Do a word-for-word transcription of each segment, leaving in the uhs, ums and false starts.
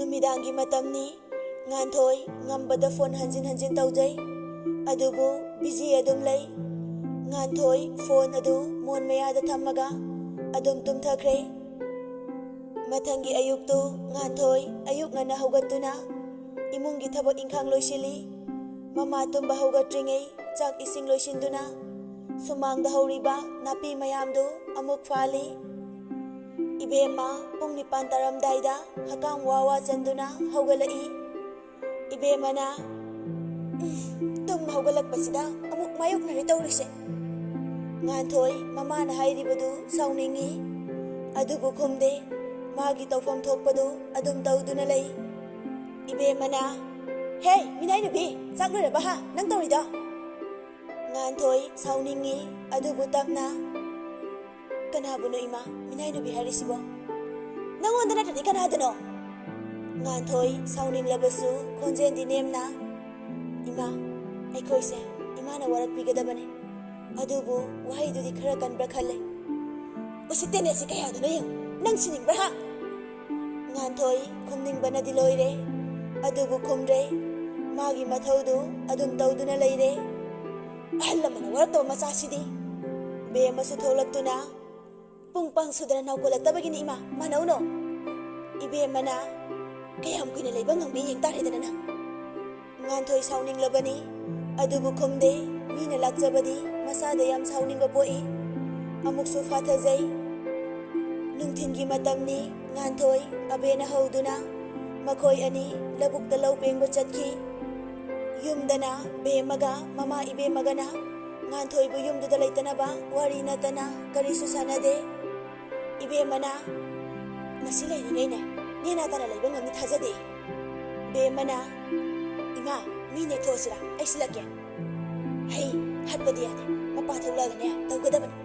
ꯅꯨꯃꯤꯗꯥꯡꯒꯤ ꯃꯇꯝꯅꯤ꯫ ꯉꯥꯟꯊꯣꯏ ꯉꯝꯕꯗ ꯐꯣꯟ ꯍꯟꯖꯤꯟ ꯍꯟꯖꯤꯟ ꯇꯧꯖꯩ, ꯑꯗꯨꯕꯨ ꯕꯤꯖꯤ ꯑꯗꯨꯝ ꯂꯩ꯫ ꯉꯥꯟꯊꯣꯏ ꯐꯣꯟ ꯑꯗꯨ ꯃꯣꯟ ꯃꯌꯥꯗ ꯊꯝꯃꯒ ꯑꯗꯨꯝ ꯇꯨꯝꯊꯈ꯭ꯔꯦ꯫ ꯃꯊꯪꯒꯤ ꯑꯌꯨꯛꯇꯨ ꯉꯥꯟꯊꯣꯏ ꯑꯌꯨꯛ ꯉꯟꯅ ꯍꯧꯒꯠꯇꯨꯅ ꯏꯃꯨꯡꯒꯤ ꯊꯕꯛ ꯏꯪꯈꯥꯡ ꯂꯣꯏꯁꯤꯜꯂꯤ꯫ ꯃꯃꯥ ꯇꯨꯝꯕ ꯍꯧꯒꯠꯇ꯭ꯔꯤꯉꯩ ꯆꯥꯛ ꯏꯁꯤꯡ ꯂꯣꯏꯁꯤꯟꯗꯨꯅ ꯁꯨꯃꯥꯡꯗ ꯍꯧꯔꯤꯕ ꯅꯥꯄꯤ ꯃꯌꯥꯝꯗꯨ ꯑꯃꯨꯛ ꯐꯥꯜꯂꯤ꯫ ꯏꯕꯦꯝꯃ ꯄꯨꯡ ꯅꯤꯄꯥꯟ ꯇꯥꯔꯝꯗꯥꯏꯗ ꯍꯀꯥꯝ ꯋꯥ ꯋꯥ ꯆꯟꯗꯨꯅ ꯍꯧꯒꯠꯂꯛꯏ꯫ ꯏꯕꯦꯝꯃꯅ, "ꯎꯝ, ꯇꯨꯝ ꯍꯧꯒꯠꯂꯛꯄꯁꯤꯗ ꯑꯃꯨꯛ ꯃꯥꯌꯣꯛꯅꯔꯦ ꯇꯧꯔꯤꯁꯦ꯫" ꯉꯥꯟꯊꯣꯏ ꯃꯃꯥꯅ ꯍꯥꯏꯔꯤꯕꯗꯨ ꯁꯥꯎꯅꯤꯡꯉꯤ, ꯑꯗꯨꯕꯨ ꯈꯨꯝꯗꯦ꯫ ꯃꯥꯒꯤ ꯇꯧꯐꯝ ꯊꯣꯛꯄꯗꯨ ꯑꯗꯨꯝ ꯇꯧꯗꯨꯅ ꯂꯩ꯫ ꯏꯕꯦꯝꯃꯅ, "ꯍꯦ, ꯃꯤꯅꯥꯏ ꯅꯨꯄꯤ, ꯆꯥꯛ ꯂꯣꯏꯔꯕ ꯍꯥ, ꯅꯪ ꯇꯧꯔꯤꯗꯣ?" ꯉꯥꯟꯊꯣꯏ ꯁꯥꯎꯅꯤꯡꯉꯤ, ꯑꯗꯨꯕꯨ ꯇꯞꯅ, "ꯀꯅꯥꯕꯨꯅꯣ ꯏꯃꯥ, ꯃꯤꯅꯥꯏ ꯅꯨꯄꯤ ꯍꯥꯏꯔꯤꯁꯤꯕꯣ? ꯅꯪꯉꯣꯟꯗ ꯅꯠꯇ꯭ꯔꯗꯤ ꯀꯅꯥꯗꯅꯣ?" ꯉꯥꯟꯊꯣꯏ ꯁꯥꯎꯅꯤꯡꯂꯕꯁꯨ ꯈꯣꯟꯖꯦꯜꯗꯤ ꯅꯦꯝꯅ, "ꯏꯃꯥ, ꯑꯩꯈꯣꯏꯁꯦ ꯏꯃꯥꯅ ꯋꯥꯔꯛꯄꯤꯒꯗꯕꯅꯤ, ꯑꯗꯨꯕꯨ ꯋꯥꯍꯩꯗꯨꯗꯤ ꯈꯔ ꯀꯟꯕ꯭ꯔꯥ ꯈꯜꯂꯦ꯫ ꯎꯁꯤꯠꯇꯦꯅꯦ ꯁꯤ ꯀꯌꯥꯗꯅꯣ ꯌꯦꯡꯉꯨ, ꯅꯪ ꯁꯤꯅꯤꯡꯕ꯭ꯔꯥ ꯍꯥ?" ꯉꯥꯟꯊꯣꯏ ꯈꯨꯝꯅꯤꯡꯕꯅꯗꯤ ꯂꯣꯏꯔꯦ, ꯑꯗꯨꯕꯨ ꯈꯨꯝꯗ꯭ꯔꯦ꯫ ꯃꯥꯒꯤ ꯃꯊꯧꯗꯨ ꯑꯗꯨꯝ ꯇꯧꯗꯨꯅ ꯂꯩꯔꯦ꯫ ꯑꯍꯜ ꯂꯃꯟꯅ ꯋꯥꯔꯛꯇꯕ ꯃꯆꯥꯁꯤꯗꯤ꯫ ꯕꯦꯝꯃꯁꯨ ꯊꯣꯛꯂꯛꯇꯨꯅ, "ꯄꯨꯡ ꯄꯥꯡ ꯁꯨꯗꯅ ꯅꯥꯎꯈꯠꯂꯛꯇꯕꯒꯤꯅꯤ ꯏꯃꯥ, ꯃꯥꯅꯧꯅꯣ꯫" ꯏꯕꯦꯝꯃꯅ, "ꯀꯌꯥꯝ ꯀꯨꯏꯅ ꯂꯩꯕ ꯉꯝꯒꯦ ꯌꯦꯡ ꯇꯥꯔꯦꯗꯅ ꯅꯪ꯫" ꯉꯥꯟꯊꯣꯏ ꯁꯥꯎꯅꯤꯡꯂꯕꯅꯤ, ꯑꯗꯨꯕꯨ ꯈꯨꯝꯗꯦ꯫ ꯃꯤꯅ ꯂꯥꯛꯆꯕꯗꯤ ꯃꯁꯥꯗ ꯌꯥꯝ ꯁꯥꯎꯅꯤꯡꯕ ꯄꯣꯛꯏ꯫ ꯑꯃꯨꯛꯁꯨ ꯐꯥꯊꯖꯩ꯫ ꯅꯨꯡꯊꯤꯜꯒꯤ ꯃꯇꯝꯅꯤ꯫ ꯉꯥꯟꯊꯣꯏ ꯑꯕꯦꯅ ꯍꯧꯗꯨꯅ ꯃꯈꯣꯏ ꯑꯅꯤ ꯂꯧꯕꯨꯛꯇ ꯂꯧ ꯄꯦꯡꯕ ꯆꯠꯈꯤ꯫ ꯌꯨꯝꯗꯅ ꯕꯦꯝꯃꯒ ꯃꯃꯥ ꯏꯕꯦꯝꯃꯒꯅ ꯉꯥꯟꯊꯣꯏꯕꯨ ꯌꯨꯝꯗꯨꯗ ꯂꯩꯇꯅꯕ ꯋꯥꯔꯤ ꯅꯠꯇꯅ ꯀꯔꯤꯁꯨ ꯁꯥꯟꯅꯗꯦ꯫ ꯏꯕꯦꯝꯃꯅ, "ꯃꯁꯤ ꯂꯩꯔꯤꯉꯩꯅꯦ ꯅꯦꯅꯥ ꯇꯥꯅ ꯂꯩꯕ ꯉꯝꯅꯤ ꯊꯥꯖꯗꯦ꯫" ꯕꯦꯝꯃꯅ, "ꯏꯃꯥ, ꯃꯤ ꯅꯦꯛꯊꯣꯛꯑꯁꯤꯔꯥ? ꯑꯩ ꯁꯤꯜꯂꯛꯀꯦ꯫" "ꯍꯩ, ꯍꯥꯠꯄꯗꯤ ꯌꯥꯗꯦ꯫ ꯃꯄꯥ ꯊꯣꯛꯂꯛꯑꯒꯅꯦ ꯇꯧꯒꯗꯕꯅꯤ꯫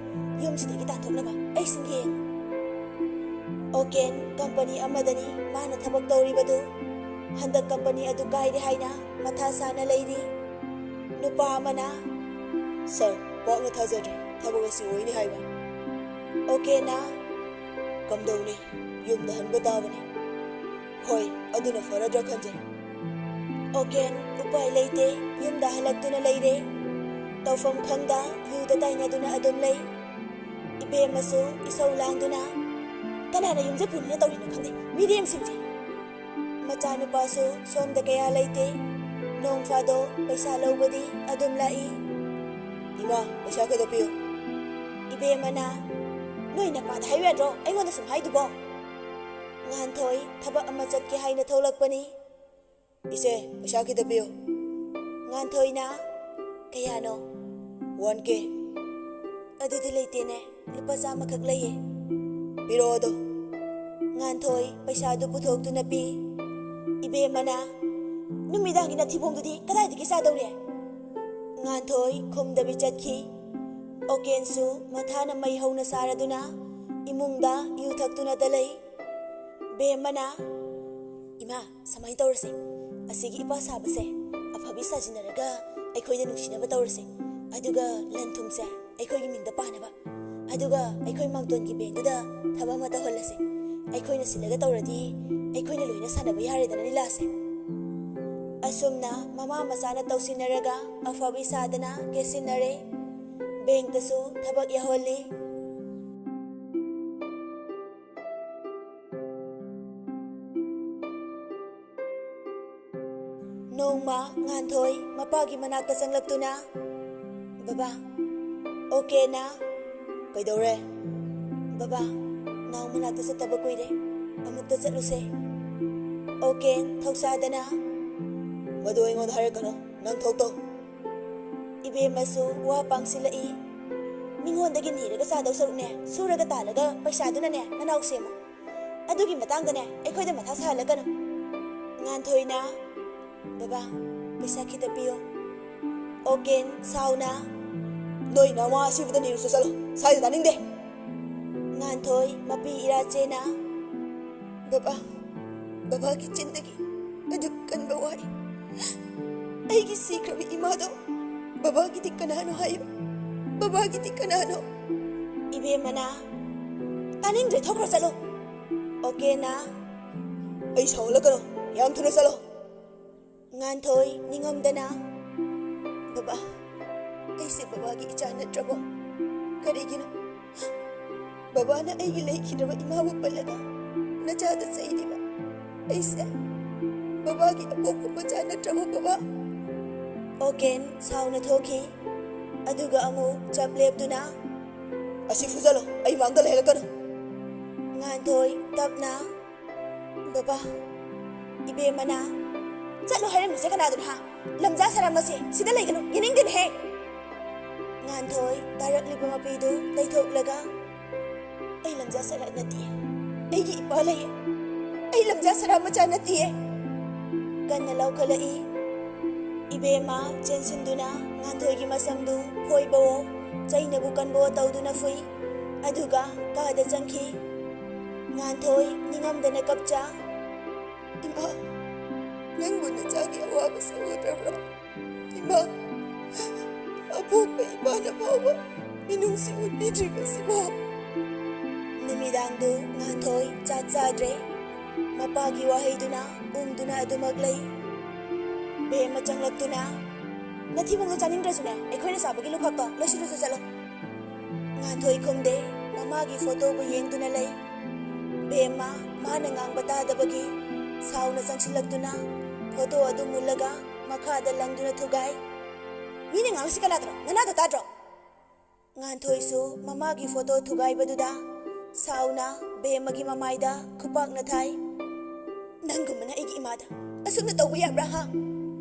ꯌꯨꯝꯁꯤꯗꯒꯤ ꯇꯥꯟꯊꯣꯛꯅꯕ ꯑꯩ ꯁꯤꯟꯒꯦ ꯌꯦꯡꯉꯨ꯫" ꯑꯣꯀꯦꯟ ꯀꯝꯄꯅꯤ ꯑꯃꯗꯅꯤ ꯃꯥꯅ ꯊꯕꯛ ꯇꯧꯔꯤꯕꯗꯨ꯫ ꯍꯟꯗꯛ ꯀꯝꯄꯅꯤ ꯑꯗꯨ ꯀꯥꯏꯔꯦ ꯍꯥꯏꯅ ꯃꯊꯥ ꯁꯥꯅ ꯂꯩꯔꯤ꯫ ꯅꯨꯄꯥ ꯑꯃꯅ, "ꯁꯥꯔ, ꯄꯥꯛꯅ ꯊꯥꯖꯗ꯭ꯔꯦ ꯊꯕꯛ ꯑꯁꯤ ꯑꯣꯏꯅꯤ ꯍꯥꯏꯕ꯫" ꯑꯣꯀꯦꯅ, "ꯀꯝꯗꯧꯅꯤ? ꯌꯨꯝꯗ ꯍꯟꯕ ꯇꯥꯕꯅꯤ꯫" ꯍꯣꯏ, ꯑꯗꯨꯅ ꯐꯔꯗ꯭ꯔꯥ ꯈꯟꯖꯩ꯫ ꯑꯣꯀꯦꯟ ꯎꯄꯥꯏ ꯂꯩꯇꯦ, ꯌꯨꯝꯗ ꯍꯜꯂꯛꯇꯨꯅ ꯂꯩꯔꯦ꯫ ꯇꯧꯐꯝ ꯈꯪꯗ ꯌꯨꯗ ꯇꯥꯏꯅꯗꯨꯅ ꯑꯗꯨꯝ ꯂꯩ꯫ ꯏꯕꯦꯝꯃꯁꯨ ꯏꯁꯧ ꯂꯥꯡꯗꯨꯅ, "ꯀꯅꯥꯅ ꯌꯨꯝꯁꯦ ꯄꯨꯅꯤꯅ ꯇꯧꯔꯤꯅꯣ ꯈꯪꯗꯦ, ꯃꯤꯔꯦꯝꯁꯤꯡꯁꯦ!" ꯃꯆꯥꯅꯨꯄꯥꯁꯨ ꯁꯣꯝꯗ ꯀꯌꯥ ꯂꯩꯇꯦ꯫ ꯅꯣꯡ ꯐꯥꯗꯣꯛ ꯄꯩꯁꯥ ꯂꯧꯕꯗꯤ ꯑꯗꯨꯝ ꯂꯥꯛꯏ꯫ "ꯏꯃꯥ, ꯄꯩꯁꯥ ꯈꯤꯇ ꯄꯤꯌꯨ꯫" ꯏꯕꯦꯝꯃꯅ, "ꯅꯣꯏ ꯅꯄꯥꯗ ꯍꯥꯏꯌꯨ ꯌꯥꯗ꯭ꯔꯣ, ꯑꯩꯉꯣꯟꯗ ꯁꯨꯝ ꯍꯥꯏꯗꯨꯕꯣ?" ꯉꯥꯟꯊꯣꯏ ꯊꯕꯛ ꯑꯃ ꯆꯠꯀꯦ ꯍꯥꯏꯅ ꯊꯣꯛꯂꯛꯄꯅꯤ꯫ "ꯏꯆꯦ, ꯄꯩꯁꯥ ꯈꯤꯇ ꯄꯤꯌꯨ꯫" ꯉꯥꯟꯊꯣꯏꯅ, "ꯀꯌꯥꯅꯣ?" "ꯋꯥꯟ ꯀꯦ꯫" "ꯑꯗꯨꯗꯤ ꯂꯩꯇꯦꯅꯦ, ꯂꯨꯄꯥ ꯆꯥꯝꯃꯈꯛ ꯂꯩꯌꯦ꯫" "ꯄꯤꯔꯛꯑꯣ ꯑꯗꯣ꯫" ꯉꯥꯟꯊꯣꯏ ꯄꯩꯁꯥꯗꯨ ꯄꯨꯊꯣꯛꯇꯨꯅ ꯄꯤ꯫ ꯏꯕꯦꯝꯃꯅ, "ꯅꯨꯃꯤꯗꯥꯡꯒꯤ ꯅꯊꯤꯕꯣꯡꯗꯨꯗꯤ ꯀꯗꯥꯏꯗꯒꯤ ꯆꯥꯗꯧꯔꯤ?" ꯉꯥꯟꯊꯣꯏ ꯈꯨꯝꯗꯕꯤ ꯆꯠꯈꯤ꯫ ꯑꯣꯀꯦꯟꯁꯨ ꯃꯊꯥꯅ ꯃꯩ ꯍꯧꯅ ꯁꯥꯔꯗꯨꯅ ꯏꯃꯨꯡꯗ ꯌꯨ ꯊꯛꯇꯨꯅꯇ ꯂꯩ꯫ ꯕꯦꯝꯃꯅ, "ꯏꯃꯥ, ꯁꯨꯃꯥꯏꯅ ꯇꯧꯔꯁꯦ, ꯑꯁꯤꯒꯤ ꯏꯄꯥ ꯁꯥꯕꯁꯦ ꯑꯐꯕꯤ ꯁꯥꯖꯤꯟꯅꯔꯒ ꯑꯩꯈꯣꯏꯗ ꯅꯨꯡꯁꯤꯅꯕ ꯇꯧꯔꯁꯦ, ꯑꯗꯨꯒ ꯂꯟ ꯊꯨꯝꯁꯦ ꯑꯩꯈꯣꯏꯒꯤ ꯃꯤꯡꯗ ꯄꯥꯅꯕ, ꯑꯗꯨꯒ ꯑꯩꯈꯣꯏ ꯃꯥꯡꯇꯣꯟꯒꯤ ꯕꯦꯡꯗꯨꯗ ꯊꯕꯛ ꯑꯃ ꯇꯧꯍꯜꯂꯁꯦ꯫ ꯑꯩꯈꯣꯏꯅ ꯁꯤꯜꯂꯒ ꯇꯧꯔꯗꯤ ꯑꯩꯈꯣꯏꯅ ꯂꯣꯏꯅ ꯁꯥꯟꯅꯕ ꯌꯥꯔꯦꯗꯅ ꯂꯤꯂꯥꯁꯦ꯫" ꯑꯁꯨꯝꯅ ꯃꯃꯥ ꯃꯆꯥꯅ ꯇꯧꯁꯤꯟꯅꯔꯒ ꯑꯐꯕꯤ ꯁꯥꯗꯅ ꯀꯦꯁꯤꯟꯅꯔꯦ꯫ ꯕꯦꯡꯇꯁꯨ ꯊꯕꯛ ꯌꯥꯎꯍꯜꯂꯤ꯫ ꯅꯣꯡꯃ ꯉꯥꯟꯊꯣꯏ ꯃꯄꯥꯒꯤ ꯃꯅꯥꯛꯇ ꯆꯪꯂꯛꯇꯨꯅ, "ꯕꯕꯥ, ꯑꯣꯀꯦꯅ?" "ꯀꯩꯗꯧꯔꯦ?" "ꯕꯕꯥ, ꯅꯥꯎ ꯃꯅꯥꯛꯇ ꯆꯠꯇꯕ ꯀꯨꯏꯔꯦ, ꯑꯃꯨꯛꯇ ꯆꯠꯂꯨꯁꯦ꯫" ꯑꯣꯀꯦꯟ ꯊꯧꯁꯥꯗꯅ, "ꯃꯗꯨ ꯑꯩꯉꯣꯟꯗ ꯍꯥꯏꯔꯛꯀꯅꯨ, ꯅꯪ ꯊꯣꯛꯇꯧ꯫" ꯏꯕꯦꯝꯃꯁꯨ ꯋꯥ ꯄꯥꯡꯁꯤꯜꯂꯛꯏ꯫ "ꯃꯤꯉꯣꯟꯗꯒꯤ ꯅꯤꯔꯒ ꯆꯥꯗꯧ ꯁꯔꯨꯛꯅꯦ, ꯁꯨꯔꯒ ꯇꯥꯜꯂꯒ ꯄꯩꯁꯥꯗꯨꯅꯅꯦ ꯅꯅꯥꯎ ꯁꯦꯝꯃꯨ꯫ ꯑꯗꯨꯒꯤ ꯃꯇꯥꯡꯗꯅꯦ ꯑꯩꯈꯣꯏꯗ ꯃꯊꯥ ꯁꯥꯍꯜꯂꯛꯀꯅꯨ꯫" ꯉꯥꯟꯊꯣꯏꯅ, "ꯕꯕꯥ, ꯄꯩꯁꯥ ꯈꯤꯇ ꯄꯤꯌꯣ꯫" ꯑꯣꯀꯦꯟ ꯁꯥꯎꯅ, "ꯅꯣꯏ ꯅꯃꯥ ꯑꯁꯤꯕꯨꯗ ꯅꯤꯔꯨꯁꯨ ꯆꯠꯂꯣ, ꯁ꯭ꯋꯥꯏꯗ ꯇꯥꯅꯤꯡꯗꯦ꯫" ꯉꯥꯟꯊꯣꯏ ꯃꯄꯤ ꯏꯔꯥ ꯆꯦꯅ, "ꯕꯕꯥ, ꯕꯕꯥꯒꯤ ꯆꯤꯟꯗꯒꯤ ꯑꯗꯨꯛ ꯀꯟꯕ ꯋꯥꯍꯩ꯫ ꯑꯩꯒꯤ ꯁꯤꯈ꯭ꯔꯕ ꯏꯃꯥꯗꯣ ꯕꯕꯥꯒꯤꯗꯤ ꯀꯅꯥꯅꯣ ꯍꯥꯏꯌꯨ? ꯕꯕꯥꯒꯤꯗꯤ ꯀꯅꯥꯅꯣ?" ꯏꯕꯦꯝꯃꯅ, "ꯇꯥꯅꯤꯡꯗ꯭ꯔꯦ, ꯊꯣꯛꯈ꯭ꯔꯣ ꯆꯠꯂꯣ꯫" ꯑꯣꯀꯦꯅ, ꯑꯩ ꯁꯥꯎꯍꯜꯂꯛꯀꯅꯨ꯫ ꯌꯥꯝ ꯊꯨꯅ ꯆꯠꯂꯣ꯫ ꯉꯥꯟꯊꯣꯏ ꯅꯤꯡꯉꯝꯗꯅ, "ꯕꯕꯥ, ꯑꯩꯁꯦ ꯕꯕꯥꯒꯤ ꯏꯆꯥ ꯅꯠꯇ꯭ꯔꯕꯣ? ꯀꯔꯤꯒꯤꯅꯣ ꯕꯕꯥꯅ ꯑꯩꯒꯤ ꯂꯩꯈꯤꯗ꯭ꯔꯕ ꯏꯃꯥꯕꯨ ꯄꯜꯂꯒ ꯅꯆꯥꯗ ꯆꯩꯔꯤꯕ? ꯑꯩꯁꯦ ꯕꯕꯥꯒꯤ ꯑꯄꯣꯛꯄ ꯃꯆꯥ ꯅꯠꯇ꯭ꯔꯕꯣ, ꯕꯕꯥ?" ꯑꯣꯀꯦꯟ ꯁꯥꯎꯅ ꯊꯣꯛꯈꯤ꯫ ꯑꯗꯨꯒ ꯑꯃꯨꯛ ꯆꯞ ꯂꯦꯞꯇꯨꯅ, "ꯑꯁꯤ ꯐꯨꯖꯜꯂꯣ, ꯑꯩ ꯃꯥꯡꯗ ꯂꯩꯍꯜꯂꯛꯀꯅꯨ!" ꯉꯥꯟꯊꯣꯏ ꯇꯞꯅ, "ꯕꯕꯥ, ꯏꯕꯦꯝꯃꯅ ꯆꯠꯂꯣ ꯍꯥꯏꯔꯝꯃꯤꯁꯦ ꯀꯅꯥꯗꯨꯅꯣ, ꯍꯥ? ꯂꯝꯖꯥ ꯁꯔꯥ ꯃꯁꯦ ꯁꯤꯗ ꯂꯩꯒꯅꯨ, ꯌꯦꯡꯅꯤꯡꯗꯦꯅꯦꯍꯦ!" ꯉꯥꯟꯊꯣꯏ ꯇꯥꯔꯛꯂꯤꯕ ꯃꯄꯤꯗꯨ ꯇꯩꯊꯣꯛꯂꯒ, "ꯑꯩ ꯂꯝꯖꯥ ꯁꯔꯥ ꯅꯠꯇꯤꯌꯦ꯫ ꯑꯩꯒꯤ ꯏꯄꯥ ꯂꯩꯌꯦ꯫ ꯑꯩ ꯂꯝꯖꯥ ꯁꯔꯥ ꯃꯆꯥ ꯅꯠꯇꯤꯌꯦ!" ꯀꯟꯅ ꯂꯥꯎꯈꯠꯂꯛꯏ꯫ ꯏꯕꯦꯝꯃ ꯆꯦꯟꯁꯤꯟꯗꯨꯅ ꯉꯥꯟꯊꯣꯏꯒꯤ ꯃꯁꯝꯗꯨ ꯐꯣꯏꯕꯋꯣ, ꯆꯩꯅꯕꯨ ꯀꯟꯕꯋꯣ ꯇꯧꯗꯨꯅ ꯐꯨꯏ꯫ ꯑꯗꯨꯒ ꯀꯥꯗ ꯆꯪꯈꯤ꯫ ꯉꯥꯟꯊꯣꯏ ꯅꯤꯡꯉꯝꯗꯅ ꯀꯞꯆ, "ꯏꯃꯥ, ꯅꯪꯕꯨ ꯅꯆꯥꯒꯤ ꯑꯋꯥꯕꯁꯦ ꯎꯗ꯭ꯔꯕ꯭ꯔꯥ? ꯏꯃꯥ, ꯑꯄꯣꯛꯄ ꯏꯄꯥꯅ ꯐꯥꯎꯕ ꯃꯤꯅꯨꯡꯁꯤ ꯎꯠꯄꯤꯗ꯭ꯔꯤꯕꯁꯤꯕꯣ?" ꯅꯨꯃꯤꯗꯥꯡꯗꯨ ꯉꯥꯟꯊꯣꯏ ꯆꯥꯛ ꯆꯥꯗ꯭ꯔꯦ꯫ ꯃꯄꯥꯒꯤ ꯋꯥꯍꯩꯗꯨꯅ ꯎꯝꯗꯨꯅ ꯑꯗꯨꯃꯛ ꯂꯩ꯫ ꯕꯦꯝꯃ ꯆꯪꯂꯛꯇꯨꯅ, "ꯅꯊꯤꯕꯣꯡꯗꯣ ꯆꯥꯅꯤꯡꯗ꯭ꯔꯁꯨꯅꯦ, ꯑꯩꯈꯣꯏꯅ ꯆꯥꯕꯒꯤ ꯂꯨꯈꯥꯛꯇꯣ ꯂꯣꯏꯁꯤꯜꯂꯨꯆꯣ ꯆꯠꯂꯣ!" ꯉꯥꯟꯊꯣꯏ ꯈꯨꯝꯗꯦ, ꯃꯃꯥꯒꯤ ꯐꯣꯇꯣꯕꯨ ꯌꯦꯡꯗꯨꯅ ꯂꯩ꯫ ꯕꯦꯝꯃ ꯃꯥꯅ ꯉꯥꯡꯕ ꯇꯥꯗꯕꯒꯤ ꯁꯥꯎꯅ ꯆꯪꯁꯤꯜꯂꯛꯇꯨꯅ ꯐꯣꯇꯣ ꯑꯗꯨ ꯃꯨꯜꯂꯒ ꯃꯈꯥꯗ ꯂꯪꯗꯨꯅ ꯊꯨꯒꯥꯏ꯫ "ꯃꯤꯅ ꯉꯥꯡꯂꯤꯁꯤ ꯀꯅꯥꯗꯅꯣ? ꯅꯅꯥꯗꯣ ꯇꯥꯗ꯭ꯔꯣ?" ꯉꯥꯟꯊꯣꯏꯁꯨ ꯃꯃꯥꯒꯤ ꯐꯣꯇꯣ ꯊꯨꯒꯥꯏꯕꯗꯨꯗ ꯁꯥꯎꯅ ꯕꯦꯝꯃꯒꯤ ꯃꯃꯥꯏꯗ ꯈꯨꯄꯥꯛꯅ ꯊꯥꯏ꯫ "ꯅꯪꯒꯨꯝꯕꯅ ꯑꯩꯒꯤ ꯏꯃꯥꯗ ꯑꯁꯨꯝꯅ ꯇꯧꯕ ꯌꯥꯕ꯭ꯔꯥ, ꯍꯥ?"